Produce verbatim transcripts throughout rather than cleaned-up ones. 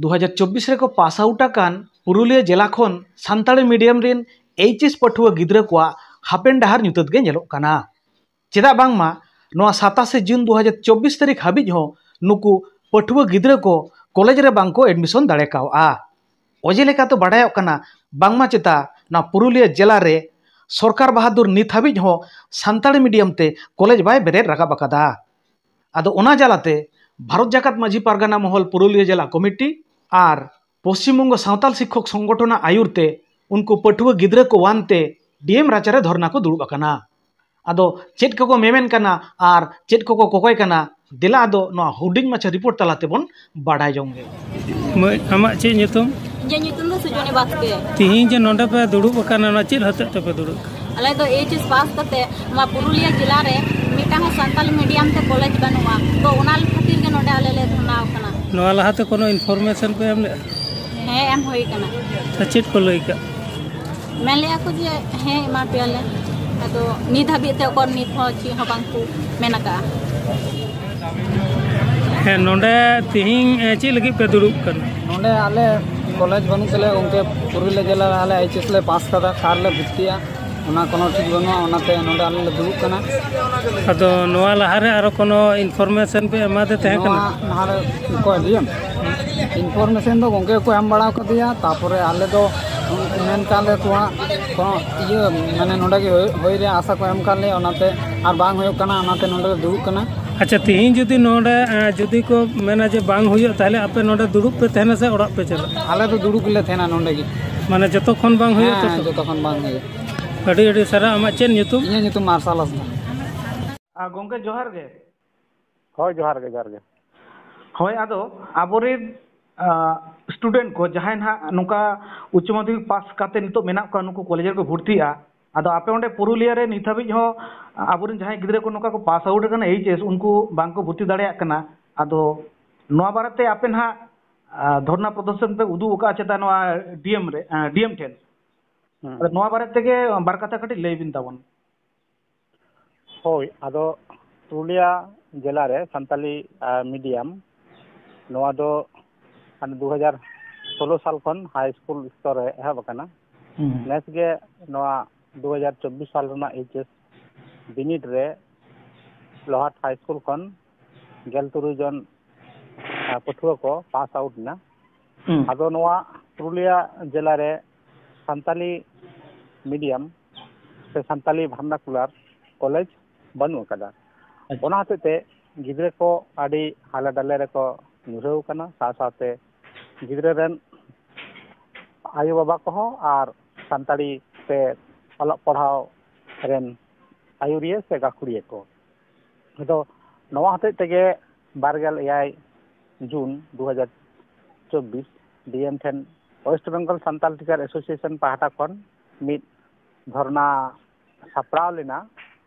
ᱫᱩ ᱦᱟᱡᱟᱨ ᱪᱚᱵᱵᱤᱥ ᱨᱮᱠᱚ ᱯᱟᱥ ᱟᱣᱩᱴ ᱟᱠᱟᱱ ᱯᱩᱨᱩᱞᱤᱭᱟᱹ ᱡᱮᱞᱟ ᱠᱷᱚᱱ ᱥᱟᱱᱛᱟᱲᱤ ᱢᱤᱰᱤᱭᱟᱢ ᱨᱮᱱ ᱮᱭᱤᱪ ᱮᱥ ᱯᱟᱹᱴᱷᱩᱣᱟᱹ ᱜᱤᱫᱽᱨᱟᱹ ᱠᱚᱣᱟᱜ ᱦᱟᱯᱮᱱ ᱰᱟᱦᱟᱨ ᱧᱩᱛᱟᱹᱛ ᱜᱮ ᱧᱮᱞᱚᱜ ᱠᱟᱱᱟ᱾ ᱪᱮᱫᱟᱜ ᱵᱟᱝᱢᱟ ᱱᱚᱣᱟ ᱥᱟᱛᱟᱥᱮ ᱡᱩᱱ ᱫᱩ ᱦᱟᱡᱟᱨ ᱪᱚᱵᱵᱤᱥ ᱛᱟᱹᱨᱤᱠᱷ ᱦᱟᱹᱵᱤᱡ ᱦᱚᱸ ᱱᱩᱠᱩ ᱯᱟᱹᱴᱷᱩᱣᱟᱹ ᱜᱤᱫᱽᱨᱟᱹ ᱠᱚ ᱠᱚᱞᱮᱡᱽ ᱨᱮ ᱵᱟᱝ ᱠᱚ ᱮᱰᱢᱤᱥᱚᱱ ᱫᱟᱲᱮ ᱠᱟᱣᱜᱼᱟ᱾ ᱚᱡᱮ ᱞᱮᱠᱟᱛᱮ ᱵᱟᱰᱟᱭᱚᱜ ᱠᱟᱱᱟ, ᱵᱟᱝᱢᱟ ᱪᱮᱛᱟ ᱱᱚᱣᱟ ᱯᱩᱨᱩᱞᱤᱭᱟᱹ ᱡᱮᱞᱟ ᱨᱮ ᱥᱚᱨᱠᱟᱨ ᱵᱟᱦᱟᱫᱩᱨ ᱱᱤᱛ ᱦᱟᱹᱵᱤᱡ ᱦᱚᱸ ᱥᱟᱱᱛᱟᱲᱤ ᱢᱤᱰᱤᱭᱟᱢ ᱛᱮ ᱠᱚᱞᱮᱡᱽ ᱵᱟᱭ ᱵᱮᱨᱮᱫ ᱨᱟᱠᱟᱵ ᱟᱠᱟᱫᱟ᱾ ᱟᱫᱚ ᱚᱱᱟ ᱡᱟᱞᱟᱛᱮ ᱵᱷᱟᱨᱚᱛ ᱡᱟᱠᱟᱛ ᱢᱟᱹᱡᱷᱤ ᱯᱟᱨᱜᱟᱱᱟ ᱢᱚᱦᱚᱞ ᱯᱩᱨᱩᱞᱤᱭᱟᱹ ᱡᱮᱞᱟ ᱠᱚᱢᱤᱴᱤ ᱟᱨ ᱯᱚᱥᱪᱤᱢ ᱵᱚᱝᱜᱚ ᱥᱟᱶᱛᱟᱞ ᱥᱤᱠᱠᱷᱚᱠ ᱥᱚᱝᱜᱚᱴᱷᱚᱱᱟᱜ ᱟᱭᱩᱨ ᱛᱮ ᱩᱱᱠᱩ ᱯᱟᱹᱴᱷᱩᱣᱟᱹ ᱜᱤᱫᱽᱨᱟᱹ ᱠᱚ ᱟᱱᱛᱮ ᱰᱤ ᱮᱢ ᱨᱟᱪᱟᱨᱮ ᱫᱷᱚᱨᱱᱟ ᱠᱚ ᱫᱩᱲᱩᱵ ᱟᱠᱟᱱᱟ᱾ ᱟᱫᱚ ᱪᱮᱫ ᱠᱚᱠᱚ ᱢᱮᱢᱮᱱ ᱠᱟᱱᱟ ᱟᱨ ᱪᱮᱫ ᱠᱚᱠᱚ ᱠᱚᱠᱚᱭ ᱠᱟᱱᱟ, ᱫᱮᱞᱟ ᱟᱫᱚ ᱱᱚᱣᱟ ᱦᱩᱰᱤᱧ ᱢᱟᱪᱷᱟ ᱨᱤᱯᱳᱨᱴ ᱛᱟᱞᱟ ᱛᱮᱵᱚᱱ ᱵᱟᱰᱟᱭ ᱡᱚᱝ ᱜᱮ᱾ ᱢᱟᱹᱭ, ᱟᱢᱟᱜ ᱪᱮᱫ ᱧᱩᱛᱩᱢ? ᱤᱧᱟᱹᱜ ᱧᱩᱛᱩᱢ ᱫᱚ ᱥᱩᱡᱚᱱᱤ ᱵᱟᱥᱠᱮ᱾ ᱛᱤᱦᱤᱧ ᱡᱮ ᱱᱚᱰᱮ ᱯᱮ ᱫᱩᱲᱩᱵ ᱟᱠᱟᱱᱟ, ᱚᱱᱟ ᱪᱮᱫ ᱦᱚᱛᱮᱡ ᱛᱮᱯᱮ ᱫᱩᱲᱩᱵ? ᱟᱞᱮ ᱫᱚ ᱮᱭᱤᱪ ᱮᱥ ᱯᱟᱥ ᱠᱟᱛᱮ ᱱᱚᱣᱟ ᱯᱩᱨᱩᱞᱤᱭᱟᱹ ᱡᱮᱞᱟ ᱨᱮ ᱢᱤᱫᱴᱟᱝ ᱦᱚᱸ ᱥᱟᱱᱛᱟᱞᱤ ᱢᱤᱰᱤᱭᱟᱢ ᱛᱮ ᱠᱚᱞᱮᱡᱽ ᱵᱟᱹᱱᱩᱜᱼᱟ, ᱛᱚ ᱚᱱᱟ ᱠᱷᱟᱹᱛᱤᱨ ᱜᱮ ᱱᱚᱰᱮ ᱟᱞᱮ ᱞᱮ ᱫᱷᱚᱨᱱᱟᱣ ᱠᱟᱱᱟ᱾ ᱱᱚᱣᱟ ᱞᱟᱦᱟᱛᱮ ᱠᱳᱱᱳ ᱤᱱᱯᱷᱚᱨᱢᱮᱥᱚᱱ ᱯᱮ ᱮᱢ ᱞᱮᱫᱼᱟ? ᱦᱮᱸ, ᱮᱢ ᱦᱩᱭ ᱠᱟᱱᱟ᱾ ᱛᱚ ᱪᱮᱫ ᱠᱚ ᱞᱟᱹᱭ ᱠᱟᱜ? ᱢᱮᱱ ᱞᱮᱜᱼᱟ ᱠᱚ ᱡᱮ ᱦᱮᱸ, ᱮᱢᱟ ᱯᱮᱭᱟᱞᱮ, ᱟᱫᱚ ᱱᱤᱛ ᱦᱟᱹᱵᱤᱡ ᱛᱮ ᱚᱠᱚᱨ ᱱᱤᱛ ᱦᱚᱸ ᱪᱮᱫ ᱦᱚᱸ ᱵᱟᱝ ᱠᱚ ᱢᱮᱱ ᱟᱠᱟᱜᱼᱟ᱾ ᱦᱮᱸ, ᱱᱚᱰᱮ ᱛᱤᱦᱤᱧ, ᱮ, ᱪᱮᱫ ᱞᱟᱹᱜᱤᱫ ᱯᱮ ᱫᱩᱲᱩᱵ ᱠᱟᱱᱟ? ᱱᱚᱰᱮ ᱟᱞᱮ ᱠᱚᱞᱮᱡᱽ ᱵᱟᱹᱱᱩᱜ ᱛᱟᱞᱮᱭᱟ ᱜᱚᱢᱠᱮ, ᱯᱩᱨᱩᱞᱤᱭᱟᱹ ᱡᱮᱞᱟ ᱨᱮ ᱟᱞᱮ ᱮᱭᱤᱪ ᱮᱥ ᱞᱮ ᱯᱟᱥ ᱠᱟᱫᱟ, ᱚᱠᱟ ᱨᱮᱞᱮ ᱵᱷᱚᱨᱛᱤᱜᱼᱟ ᱚᱱᱟ ᱠᱳᱱᱳ ᱴᱷᱤᱠ ᱵᱟᱹᱱᱩᱜᱼᱟ, ᱚᱱᱟᱛᱮ ᱱᱚᱰᱮ ᱟᱞᱮ ᱞᱮ ᱫᱩᱲᱩᱵ ᱠᱟᱱᱟ᱾ ᱟᱫᱚ ᱱᱚᱣᱟ ᱞᱟᱦᱟᱨᱮ ᱟᱨᱚ ᱠᱳᱱᱳ ᱤᱱᱯᱷᱚᱨᱢᱮᱥᱚᱱ ᱯᱮ ᱮᱢᱟᱫᱮ ᱛᱟᱦᱮᱸ ᱠᱟᱱᱟ? ᱱᱚᱣᱟ ᱞᱟᱦᱟᱨᱮ ᱚᱠᱚᱭ ᱰᱤ ᱮᱢ? ᱤᱱᱯᱷᱚᱨᱢᱮᱥᱚᱱ ᱫᱚ ᱜᱚᱢᱠᱮ ᱠᱚ ᱮᱢ ᱵᱟᱲᱟ ᱟᱠᱟᱫᱮᱭᱟ, ᱛᱟᱨᱯᱚᱨᱮ ᱟᱞᱮ ᱫᱚ ᱢᱮᱱ ᱠᱟᱜ ᱞᱮ ᱠᱚᱣᱟ ᱠᱳᱱᱳ ᱤᱭᱟᱹ, ᱢᱟᱱᱮ ᱱᱚᱰᱮ ᱜᱮ ᱦᱩᱭ, ᱦᱩᱭ ᱨᱮᱭᱟᱜ ᱟᱥᱟ ᱠᱚ ᱮᱢ ᱠᱟᱜ ᱞᱮᱭᱟ, ᱚᱱᱟᱛᱮ ᱟᱨ ᱵᱟᱝ ᱦᱩᱭᱩᱜ ᱠᱟᱱᱟ, ᱚᱱᱟᱛᱮ ᱱᱚᱰᱮ ᱞᱮ ᱫᱩᱲᱩᱵ ᱠᱟᱱᱟ᱾ ᱟᱪᱪᱷᱟ, ᱛᱤᱦᱤᱧ ᱡᱩᱫᱤ ᱱᱚᱰᱮ, ᱮᱸ, ᱡᱩᱫᱤ ᱠᱚ ᱢᱮᱱᱟ ᱡᱮ ᱵᱟᱝ ᱦᱩᱭᱩᱜᱼᱟ, ᱛᱟᱦᱞᱮ ᱟᱯᱮ ᱱᱚᱰᱮ ᱫᱩᱲᱩᱵ ᱯᱮ ᱛᱟᱦᱮᱱᱟ ᱥᱮ ᱚᱲᱟᱜ ᱯᱮ ᱪᱟᱞᱟᱜᱼᱟ? ᱟᱞᱮ ᱫᱚ ᱫᱩᱲᱩᱵ ᱜᱮᱞᱮ ᱛᱟᱦᱮᱱᱟ ᱱᱚᱰᱮ ᱜᱮ᱾ ᱢᱟᱱᱮ ᱡᱚᱛᱚ ᱠᱷᱚᱱ ᱵᱟᱝ ᱦᱩᱭᱩᱜᱼᱟ ᱦᱮᱸ, ᱛᱚᱛᱚ? ᱡᱚᱛᱚ ᱠᱷᱚᱱ ᱵᱟᱝ ᱦᱩᱭᱩᱜᱼᱟ᱾ ᱟᱹᱰᱤ ᱟᱹᱰᱤ ᱥᱟᱨᱦᱟᱣ᱾ ᱟᱢᱟᱜ ᱪᱮᱫ ᱧᱩᱛᱩᱢ? ᱤᱧᱟᱹᱜ ᱧᱩᱛᱩᱢ ᱢᱟᱨᱥᱟᱞ ᱦᱟᱸᱥᱫᱟ᱾ ᱟᱨ ᱜᱚᱢᱠᱮ, ᱡᱚᱦᱟᱨ ᱜᱮ᱾ ᱦᱳᱭ, ᱡᱚᱦᱟᱨ ᱜᱮ, ᱡᱚᱦᱟᱨ ᱜᱮ᱾ ᱦᱳᱭ, ᱟᱫᱚ ᱟᱵᱚᱨᱮᱱ, ᱟ, ᱥᱴᱩᱰᱮᱱᱴ ᱠᱚ ᱡᱟᱦᱟᱸᱭ ᱱᱟᱦᱟᱜ ᱱᱚᱝᱠᱟ ᱩᱪᱪᱚ ᱢᱟᱫᱽᱫᱷᱚᱢᱤᱠ ᱯᱟᱥ ᱠᱟᱛᱮ ᱱᱤᱛᱚᱜ ᱢᱮᱱᱟᱜ ᱠᱚᱣᱟ, ᱱᱩᱠᱩ ᱠᱚᱞᱮᱡᱽ ᱨᱮᱠᱚ ᱵᱷᱚᱨᱛᱤᱜᱼᱟ, ᱟᱫᱚ ᱟᱯᱮ ᱚᱸᱰᱮ ᱯᱩᱨᱩᱞᱤᱭᱟᱹ ᱨᱮ ᱱᱤᱛ ᱦᱟᱹᱵᱤᱡ ᱦᱚᱸ ᱟᱵᱚᱨᱮᱱ ᱡᱟᱦᱟᱸᱭ ᱜᱤᱫᱽᱨᱟᱹ ᱠᱚ ᱱᱚᱝᱠᱟ ᱠᱚ ᱯᱟᱥ ᱟᱣᱩᱴ ᱟᱠᱟᱱᱟ ᱮᱭᱤᱪ ᱮᱥ, ᱩᱱᱠᱩ ᱵᱟᱝᱠᱚ ᱵᱷᱚᱨᱛᱤ ᱫᱟᱲᱮᱭᱟᱜ ᱠᱟᱱᱟ᱾ ᱟᱫᱚ ᱱᱚᱣᱟ ᱵᱟᱨᱮᱛᱮ ᱟᱯᱮ ᱱᱟᱦᱟᱜ, ᱟ, ᱫᱷᱚᱨᱱᱟ ᱯᱨᱚᱫᱚᱨᱥᱚᱱ ᱯᱮ ᱩᱫᱩᱜ ᱟᱠᱟᱫᱼᱟ ᱪᱮᱛᱟ ᱱᱚᱣᱟ ᱰᱤ ᱮᱢ ᱨᱮ, ᱟ, ᱰᱤ ᱮᱢ ᱴᱷᱮᱱ? ᱦᱩᱸ᱾ ᱟᱫᱚ ᱱᱚᱣᱟ ᱵᱟᱨᱮ ᱛᱮᱜᱮ ᱵᱟᱨ ᱠᱟᱛᱷᱟ ᱠᱟᱹᱴᱤᱡ ᱞᱟᱹᱭ ᱵᱤᱱ ᱛᱟᱵᱚᱱ᱾ ᱦᱳᱭ, ᱟᱫᱚ ᱯᱩᱨᱩᱞᱤᱭᱟ ᱡᱮᱞᱟ ᱨᱮ ᱥᱟᱱᱛᱟᱞᱤ, ᱟ, ᱢᱤᱰᱤᱭᱟᱢ, ᱱᱚᱣᱟ ᱫᱚ ᱢᱟᱱᱮ ᱫᱩ ᱦᱟᱡᱟᱨ ᱥᱳᱞᱳ ᱥᱟᱞ ᱠᱷᱚᱱ ᱦᱟᱭ ᱥᱠᱩᱞ ᱥᱛᱚᱨ ᱨᱮ ᱮᱦᱚᱵ ᱟᱠᱟᱱᱟ᱾ ᱦᱩᱸ᱾ ᱱᱮᱥ ᱜᱮ ᱱᱚᱣᱟ ᱫᱩ ᱦᱟᱡᱟᱨ ᱪᱚᱵᱵᱤᱥ ᱥᱟᱞ ᱨᱮᱱᱟᱜ ᱮᱭᱤᱪ ᱮᱥ ᱵᱤᱱᱤᱰ ᱨᱮ ᱞᱳᱦᱟᱴ ᱦᱟᱭ ᱥᱠᱩᱞ ᱠᱷᱚᱱ ᱜᱮᱞ ᱛᱩᱨᱩᱭ ᱡᱚᱱ, ᱟ, ᱯᱟᱹᱴᱷᱩᱣᱟᱹ ᱠᱚ ᱯᱟᱥ ᱟᱣᱩᱴ ᱮᱱᱟ᱾ ᱦᱩᱸ᱾ ᱟᱫᱚ ᱱᱚᱣᱟ ᱯᱩᱨᱩᱞᱤᱭᱟᱹ ᱡᱮᱞᱟ ᱨᱮ ᱥᱟᱱᱛᱟᱞᱤ ᱢᱤᱰᱤᱭᱟᱢ ᱥᱮ ᱥᱟᱱᱛᱟᱞᱤ ᱵᱷᱟᱨᱱᱟᱠᱩᱞᱟᱨ ᱠᱚᱞᱮᱡᱽ ᱵᱟᱹᱱᱩᱜ ᱟᱠᱟᱫᱟ᱾ ᱟᱪᱪᱷᱟ᱾ ᱚᱱᱟ ᱦᱚᱛᱮᱡ ᱛᱮ ᱜᱤᱫᱽᱨᱟᱹ ᱠᱚ ᱟᱹᱰᱤ ᱦᱟᱞᱮ ᱰᱟᱞᱮ ᱨᱮᱠᱚ ᱧᱩᱨᱦᱟᱹᱣ ᱟᱠᱟᱱᱟ, ᱥᱟᱶ ᱥᱟᱶᱛᱮ ᱜᱤᱫᱽᱨᱟᱹ ᱨᱮᱱ ᱟᱭᱳᱼᱵᱟᱵᱟ ᱠᱚᱦᱚᱸ ᱟᱨ ᱥᱟᱱᱛᱟᱲᱤ ᱛᱮ ᱚᱞᱚᱜ ᱯᱟᱲᱦᱟᱣ ᱨᱮᱱ ᱟᱹᱭᱩᱨᱤᱭᱟᱹ ᱥᱮ ᱜᱟᱹᱠᱷᱩᱲᱤᱭᱟᱹ ᱠᱚ᱾ ᱟᱫᱚ ᱱᱚᱣᱟ ᱦᱚᱛᱮᱡ ᱛᱮᱜᱮ ᱵᱟᱨᱜᱮᱞ ᱮᱭᱟᱭ ᱡᱩᱱ ᱫᱩ ᱦᱟᱡᱟᱨ ᱪᱚᱵᱵᱤᱥ ᱰᱤ ᱮᱢ ᱴᱷᱮᱱ West Bengal Santal teacher association ᱯᱟᱦᱴᱟ ᱠᱷᱚᱱ ᱢᱤᱫ ᱫᱷᱚᱨᱱᱟ ᱥᱟᱯᱲᱟᱣ ᱞᱮᱱᱟ,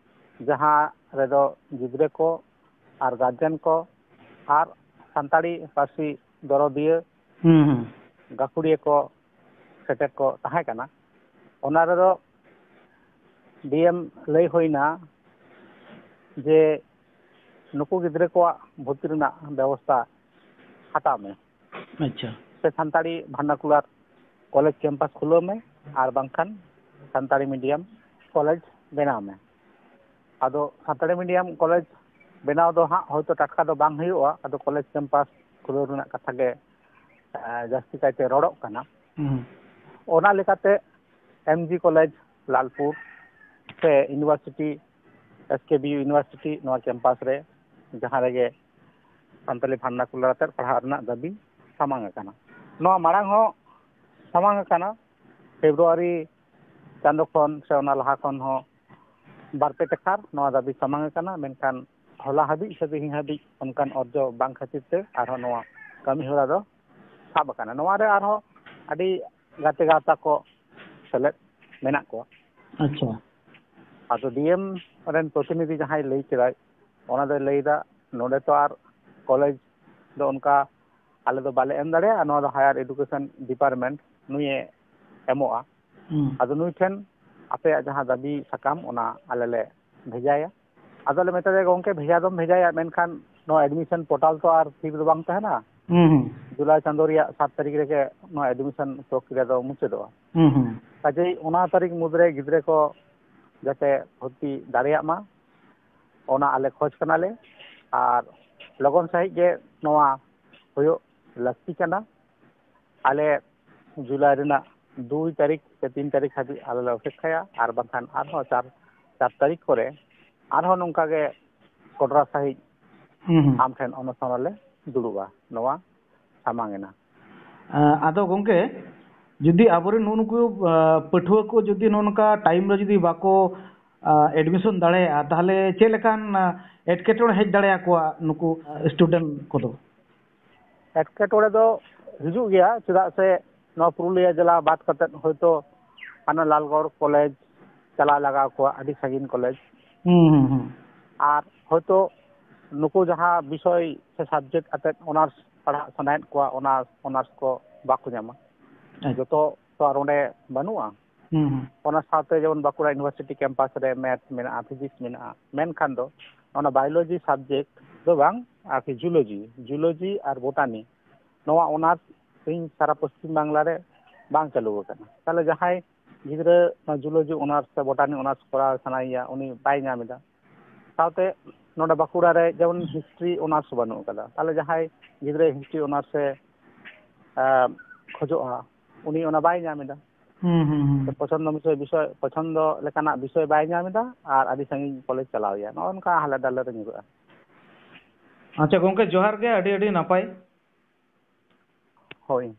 ᱡᱟᱦᱟᱸ ᱨᱮᱫᱚ ᱜᱤᱫᱽᱨᱟᱹ ᱠᱚ ᱟᱨ ᱜᱟᱨᱡᱮᱱ ᱠᱚ ᱟᱨ ᱥᱟᱱᱛᱟᱲᱤ ᱯᱟᱹᱨᱥᱤ ᱫᱚᱨᱚᱫᱤᱭᱟᱹ ᱦᱩᱸ, ᱦᱩᱸ᱾ ᱜᱟᱹᱠᱷᱩᱲᱤᱭᱟᱹ ᱠᱚ ᱥᱮᱴᱮᱨ ᱠᱚ ᱛᱟᱦᱮᱸ ᱠᱟᱱᱟ᱾ ᱚᱱᱟ ᱨᱮᱫᱚ ᱰᱤ ᱮᱢ ᱞᱟᱹᱭ ᱦᱩᱭᱱᱟ ᱡᱮ ᱱᱩᱠᱩ ᱜᱤᱫᱽᱨᱟᱹ ᱠᱚᱣᱟᱜ ᱵᱷᱚᱨᱛᱤ ᱨᱮᱱᱟᱜ ᱵᱮᱵᱚᱥᱛᱷᱟ ᱦᱟᱛᱟᱣ ᱢᱮ᱾ ᱟᱪᱪᱷᱟ᱾ ᱥᱮ ᱥᱟᱱᱛᱟᱲᱤ ᱵᱷᱟᱨᱱᱟᱠᱩᱞᱟᱨ ᱠᱚᱞᱮᱡᱽ ᱠᱮᱢᱯᱟᱥ ᱠᱷᱩᱞᱟᱹᱣ ᱢᱮ, ᱟᱨ ᱵᱟᱝᱠᱷᱟᱱ ᱥᱟᱱᱛᱟᱲᱤ ᱢᱤᱰᱤᱭᱟᱢ ᱠᱚᱞᱮᱡᱽ ᱵᱮᱱᱟᱣ ᱢᱮ᱾ ᱟᱫᱚ ᱥᱟᱱᱛᱟᱲᱤ ᱢᱤᱰᱤᱭᱟᱢ ᱠᱚᱞᱮᱡᱽ ᱵᱮᱱᱟᱣ ᱫᱚ ᱦᱟᱸᱜ ᱦᱚᱭᱛᱳ ᱴᱟᱴᱠᱟ ᱫᱚ ᱵᱟᱝ ᱦᱩᱭᱩᱜᱼᱟ, ᱟᱫᱚ ᱠᱚᱞᱮᱡᱽ ᱠᱮᱢᱯᱟᱥ ᱠᱷᱩᱞᱟᱹᱣ ᱨᱮᱱᱟᱜ ᱠᱟᱛᱷᱟ ᱜᱮ, ᱮᱸ, ᱡᱟᱹᱥᱛᱤ ᱠᱟᱭᱛᱮ ᱨᱚᱲᱚᱜ ᱠᱟᱱᱟ᱾ ᱦᱩᱸ᱾ ᱚᱱᱟ ᱞᱮᱠᱟᱛᱮ ᱮᱢ ᱡᱤ ᱠᱚᱞᱮᱡᱽ ᱞᱟᱞᱯᱩᱨ ᱥᱮ university, S K B U university, ᱱᱚᱣᱟ ᱠᱮᱢᱯᱟᱥ ᱨᱮ, ᱡᱟᱦᱟᱸ ᱨᱮᱜᱮ ᱥᱟᱱᱛᱟᱞᱤ ᱵᱷᱟᱨᱱᱟᱠᱩᱞᱟᱨ ᱟᱛᱮᱫ ᱯᱟᱲᱦᱟᱜ ᱨᱮᱱᱟᱜ ᱫᱟᱹᱵᱤ ᱥᱟᱢᱟᱝ ᱟᱠᱟᱱᱟ᱾ ᱱᱚᱣᱟ ᱢᱟᱲᱟᱝ ᱦᱚᱸ ᱥᱟᱢᱟᱝ ᱟᱠᱟᱱᱟ, ᱯᱷᱮᱵᱽᱨᱩᱣᱟᱨᱤ ᱪᱟᱸᱫᱚ ᱠᱷᱚᱱ ᱥᱮ ᱚᱱᱟ ᱞᱟᱦᱟ ᱠᱷᱚᱱ ᱦᱚᱸ ᱵᱟᱨ ᱯᱮ ᱴᱮᱠᱟᱨ ᱱᱚᱣᱟ ᱫᱟᱹᱵᱤ ᱥᱟᱢᱟᱝ ᱟᱠᱟᱱᱟ, ᱢᱮᱱᱠᱷᱟᱱ ᱦᱚᱞᱟ ᱦᱟᱹᱵᱤᱡ ᱥᱮ ᱛᱮᱦᱮᱧ ᱦᱟᱹᱵᱤᱡ ᱚᱱᱠᱟᱱ ᱚᱨᱡᱚ ᱵᱟᱝ ᱠᱷᱟᱹᱛᱤᱨ ᱛᱮ ᱟᱨᱦᱚᱸ ᱱᱚᱣᱟ ᱠᱟᱹᱢᱤ ᱦᱚᱨᱟ ᱫᱚ ᱥᱟᱵ ᱟᱠᱟᱱᱟ᱾ ᱱᱚᱣᱟ ᱨᱮ ᱟᱨᱦᱚᱸ ᱟᱹᱰᱤ ᱜᱟᱛᱮ ᱜᱟᱶᱛᱟ ᱠᱚ ᱥᱮᱞᱮᱫ ᱢᱮᱱᱟᱜ ᱠᱚᱣᱟ᱾ ᱟᱪᱪᱷᱟ᱾ ᱟᱫᱚ ᱰᱤ ᱮᱢ ᱨᱮᱱ ᱯᱨᱚᱛᱤᱱᱤᱫᱷᱤ ᱡᱟᱦᱟᱸᱭ ᱞᱟᱹᱭ ᱠᱮᱫᱟᱭ, ᱚᱱᱟ ᱫᱚᱭ ᱞᱟᱹᱭ ᱮᱫᱟ, ᱱᱚᱰᱮ ᱛᱚ ᱟᱨ ᱠᱚᱞᱮᱡᱽ ᱫᱚ ᱚᱱᱠᱟ ᱟᱞᱮ ᱫᱚ ᱵᱟᱞᱮ ᱮᱢ ᱫᱟᱲᱮᱭᱟᱜᱼᱟ, ᱱᱚᱣᱟ ᱫᱚ ᱦᱟᱭᱟᱨ ᱮᱰᱩᱠᱮᱥᱚᱱ ᱰᱤᱯᱟᱨᱴᱢᱮᱱᱴ ᱱᱩᱭᱮ ᱮᱢᱚᱜᱼᱟ᱾ ᱦᱩᱸ᱾ ᱟᱫᱚ ᱱᱩᱭ ᱴᱷᱮᱱ ᱟᱯᱮᱭᱟᱜ ᱡᱟᱦᱟᱸ ᱫᱟᱹᱵᱤ ᱥᱟᱠᱟᱢ, ᱚᱱᱟ ᱟᱞᱮ ᱞᱮ ᱵᱷᱮᱡᱟᱭᱟ᱾ ᱟᱫᱚ ᱞᱮ ᱢᱮᱛᱟ ᱫᱮᱭᱟ, "ᱜᱚᱢᱠᱮ, ᱵᱷᱮᱡᱟ ᱫᱚᱢ ᱵᱷᱮᱡᱟᱭᱟ, ᱢᱮᱱᱠᱷᱟᱱ ᱱᱚᱣᱟ ᱮᱰᱢᱤᱥᱚᱱ ᱯᱳᱨᱴᱟᱞ ᱛᱚ ᱟᱨ ᱛᱷᱤᱨ ᱫᱚ ᱵᱟᱝ ᱛᱟᱦᱮᱱᱟ᱾ ᱦᱩᱸ, ᱦᱩᱸ᱾ ᱡᱩᱞᱟᱭ ᱪᱟᱸᱫᱳ ᱨᱮᱭᱟᱜ ᱥᱟᱛ ᱛᱟᱹᱨᱤᱠᱷ ᱨᱮᱜᱮ ᱱᱚᱣᱟ ᱮᱰᱢᱤᱥᱚᱱ ᱯᱨᱚᱠᱨᱤᱭᱟ ᱫᱚ ᱢᱩᱪᱟᱹᱫᱚᱜᱼᱟ᱾ ᱦᱩᱸ, ᱦᱩᱸ᱾ ᱠᱟᱡᱮᱭ ᱚᱱᱟ ᱛᱟᱹᱨᱤᱠᱷ ᱢᱩᱫᱽᱨᱮ ᱜᱤᱫᱽᱨᱟᱹ ᱠᱚ ᱡᱟᱛᱮ ᱵᱷᱚᱨᱛᱤ ᱫᱟᱲᱮᱭᱟᱜ ᱢᱟ, ᱚᱱᱟ ᱟᱞᱮ ᱠᱷᱚᱡᱽ ᱠᱟᱱᱟᱞᱮ᱾ ᱟᱨ ᱞᱚᱜᱚᱱ ᱥᱟᱺᱦᱤᱡ ᱜᱮ ᱱᱚᱣᱟ ᱦᱩᱭᱩᱜ ᱞᱟᱹᱠᱛᱤ ᱠᱟᱱᱟ᱾ ᱟᱞᱮ ᱡᱩᱞᱟᱭ ᱨᱮᱱᱟᱜ ᱫᱩᱭ ᱛᱟᱹᱨᱤᱠᱷ ᱥᱮ ᱛᱤᱱ ᱛᱟᱹᱨᱤᱠᱷ ᱦᱟᱹᱵᱤᱡ ᱟᱞᱮ ᱞᱮ ᱚᱯᱮᱠᱷᱟᱭᱟ, ᱟᱨ ᱵᱟᱝᱠᱷᱟᱱ ᱟᱨᱦᱚᱸ ᱪᱟᱨ, ᱪᱟᱨ ᱛᱟᱹᱨᱤᱠᱷ ᱠᱚᱨᱮ ᱟᱨᱦᱚᱸ ᱱᱚᱝᱠᱟ ᱜᱮ ᱠᱚᱰᱨᱟ ᱥᱟᱺᱦᱤᱡ ᱦᱩᱸ, ᱦᱩᱸ᱾ ᱟᱢ ᱴᱷᱮᱱ ᱚᱱᱚᱥᱚᱱ ᱨᱮᱞᱮ ᱫᱩᱲᱩᱵᱼᱟ, ᱱᱚᱣᱟ ᱥᱟᱢᱟᱝ ᱮᱱᱟ᱾ ᱟᱸ, ᱟᱫᱚ ᱜᱚᱝᱠᱮ, ᱡᱩᱫᱤ ᱟᱵᱚᱨᱮᱱ ᱱᱩᱜᱼᱩ ᱱᱩᱠᱩ, ᱟᱸ, ᱯᱟᱹᱴᱷᱩᱣᱟᱹ ᱠᱚ ᱡᱩᱫᱤ ᱱᱚᱜᱼᱚ ᱱᱚᱝᱠᱟ ᱴᱟᱭᱤᱢ ᱨᱮ ᱡᱩᱫᱤ ᱵᱟᱠᱚ, ᱟᱸ, ᱮᱰᱢᱤᱥᱚᱱ ᱫᱟᱲᱮᱭᱟᱜᱼᱟ, ᱛᱟᱦᱚᱞᱮ ᱪᱮᱫ ᱞᱮᱠᱟᱱ, ᱟᱸ, ᱮᱴᱠᱮᱴᱚᱬᱮ ᱦᱮᱡ ᱫᱟᱲᱮᱭᱟᱠᱚᱣᱟ ᱱᱩᱠᱩ, ᱟᱸ, ᱥᱴᱩᱰᱮᱱᱴ ᱠᱚᱫᱚ? ᱮᱴᱠᱮᱴᱚᱬᱮ ᱫᱚ ᱦᱤᱡᱩᱜ ᱜᱮᱭᱟ, ᱪᱮᱫᱟᱜ ᱥᱮ ᱱᱚᱣᱟ ᱯᱩᱨᱩᱞᱤᱭᱟᱹ ᱡᱮᱞᱟ ᱵᱟᱫ ᱠᱟᱛᱮᱫ ᱦᱚᱭᱛᱳ ᱦᱟᱱᱟ ᱞᱟᱞᱜᱚᱲ ᱠᱚᱞᱮᱡᱽ ᱪᱟᱞᱟᱣ ᱞᱟᱜᱟᱣ ᱠᱚᱣᱟ, ᱟᱹᱰᱤ ᱥᱟᱺᱜᱤᱧ ᱠᱚᱞᱮᱡᱽ᱾ ᱦᱩᱸ, ᱦᱩᱸ, ᱦᱩᱸ᱾ ᱟᱨ ᱦᱚᱭᱛᱳ ᱱᱩᱠᱩ ᱡᱟᱦᱟᱸ ᱵᱤᱥᱚᱭ ᱥᱮ ᱥᱟᱵᱡᱮᱠᱴ ᱟᱛᱮᱫ ᱚᱱᱟᱨᱥ ᱯᱟᱲᱦᱟᱜ ᱥᱟᱱᱟᱭᱮᱫ ᱠᱚᱣᱟ, ᱚᱱᱟ ᱚᱱᱟᱨᱥ ᱠᱚ ᱵᱟᱠᱚ ᱧᱟᱢᱟ᱾ ᱟᱪᱪᱷᱟ᱾ ᱡᱚᱛᱚ ᱛᱚ ᱟᱨ ᱚᱸᱰᱮ ᱵᱟᱹᱱᱩᱜᱼᱟ᱾ ᱦᱩᱸ, ᱦᱩᱸ᱾ ᱚᱱᱟ ᱥᱟᱶᱛᱮ ᱡᱮᱢᱚᱱ ᱵᱟᱸᱠᱩᱲᱟ ᱤᱭᱩᱱᱤᱵᱷᱟᱨᱥᱤᱴᱤ ᱠᱮᱢᱯᱟᱥ ᱨᱮ ᱢᱮᱛᱷ ᱢᱮᱱᱟᱜᱼᱟ, ᱯᱷᱤᱡᱤᱠᱥ ᱢᱮᱱᱟᱜᱼᱟ, ᱢᱮᱱᱠᱷᱟᱱ ᱫᱚ ᱚᱱᱟ ᱵᱟᱭᱳᱞᱚᱡᱤ ᱥᱟᱵᱡᱮᱠᱴ ᱫᱚ ᱵᱟᱝ, ᱟᱨᱠᱤ ᱡᱩᱞᱚᱡᱤ, ᱡᱩᱞᱚᱡᱤ ᱟᱨ ᱵᱳᱴᱟᱱᱤ, ᱱᱚᱣᱟ ᱚᱱᱟᱨᱥ ᱛᱮᱦᱮᱧ ᱥᱟᱨᱟ ᱯᱚᱥᱪᱤᱢ ᱵᱟᱝᱞᱟ ᱨᱮ ᱵᱟᱝ ᱪᱟᱹᱞᱩ ᱟᱠᱟᱱᱟ᱾ ᱛᱟᱦᱚᱞᱮ ᱡᱟᱦᱟᱸᱭ ᱜᱤᱫᱽᱨᱟᱹ ᱱᱚᱣᱟ ᱡᱩᱞᱚᱡᱤ ᱚᱱᱟᱨᱥ ᱥᱮ ᱵᱳᱴᱟᱱᱤ ᱚᱱᱟᱨᱥ ᱠᱚᱨᱟᱣ ᱥᱟᱱᱟᱭᱮᱭᱟ, ᱩᱱᱤ ᱵᱟᱭ ᱧᱟᱢ ᱮᱫᱟ᱾ ᱥᱟᱶᱛᱮ ᱱᱚᱰᱮ ᱵᱟᱸᱠᱩᱲᱟ ᱨᱮ ᱡᱮᱢᱚᱱ ᱦᱤᱥᱴᱨᱤ ᱚᱱᱟᱨᱥ ᱵᱟᱹᱱᱩᱜ ᱟᱠᱟᱫᱟ, ᱛᱟᱦᱚᱞᱮ ᱡᱟᱦᱟᱸᱭ ᱜᱤᱫᱽᱨᱟᱹ ᱦᱤᱥᱴᱨᱤ ᱚᱱᱟᱨᱥ ᱮ, ᱮ, ᱠᱷᱚᱡᱚᱜᱼᱟ, ᱩᱱᱤ ᱚᱱᱟ ᱵᱟᱭ ᱧᱟᱢ ᱮᱫᱟ᱾ ᱦᱩᱸ, ᱦᱩᱸ, ᱦᱩᱸ᱾ ᱥᱮ ᱯᱚᱪᱷᱚᱱᱫᱚ ᱵᱤᱥᱚᱭ, ᱵᱤᱥᱚᱭ, ᱯᱚᱪᱷᱚᱱᱫᱚ ᱞᱮᱠᱟᱱᱟᱜ ᱵᱤᱥᱚᱭ ᱵᱟᱭ ᱧᱟᱢ ᱮᱫᱟ ᱟᱨ ᱟᱹᱰᱤ ᱥᱟᱺᱜᱤᱧ ᱠᱚᱞᱮᱡᱽ ᱪᱟᱞᱟᱣ ᱮᱭᱟ᱾ ᱱᱚᱜᱼᱚ ᱱᱚᱝᱠᱟ ᱦᱟᱞᱮ ᱰᱟᱞᱮ ᱨᱮ ᱧᱩᱨᱦᱩᱜᱼᱟ᱾ ᱟᱪᱪᱷᱟ ᱜᱚᱝᱠᱮ, ᱡᱚᱦᱟᱨ ᱜᱮ, ᱟᱹᱰᱤ ᱟᱹᱰᱤ ᱱᱟᱯᱟᱭ᱾ ᱦᱳᱭ᱾